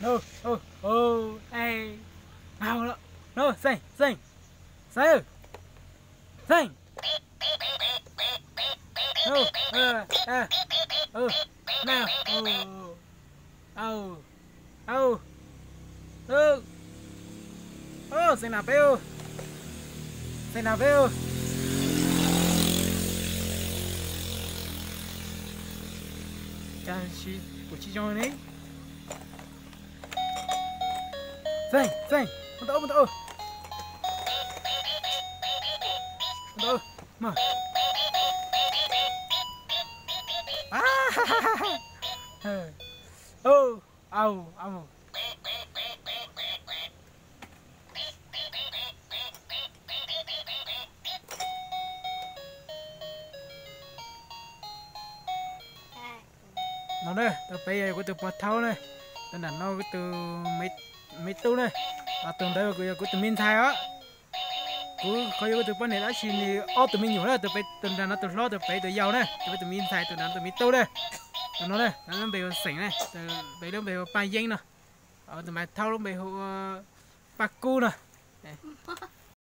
No, no, no, no, Xeeb, Xeeb, Xeeb, Xeeb. No, no, Xeeb na peb, Xeeb na peb. Cas kuv tsis zoo ne. Xeeb, Xeeb, mus tau, mus tau. Mus tau, mus. Au, au, au. No na, tau peb yog kuv tus pog thaub na. Tau nram no kuv tus me tub na. Tus ntawd yog kuv tus me ntxhais os. Kuv qhov yog kuv tus poj niam tab sis nws ob tug me nyuam na, tus pem tus nram no tus hlob, tus pem tus yau na, tus pem tus me ntxhais, tus nram no tus me tub na. Tus no na, lub npe hu Xeem na, tus pem lub npe hu Paj Yeeb no. Tus mas thaub lub npe hu Paj Kub no.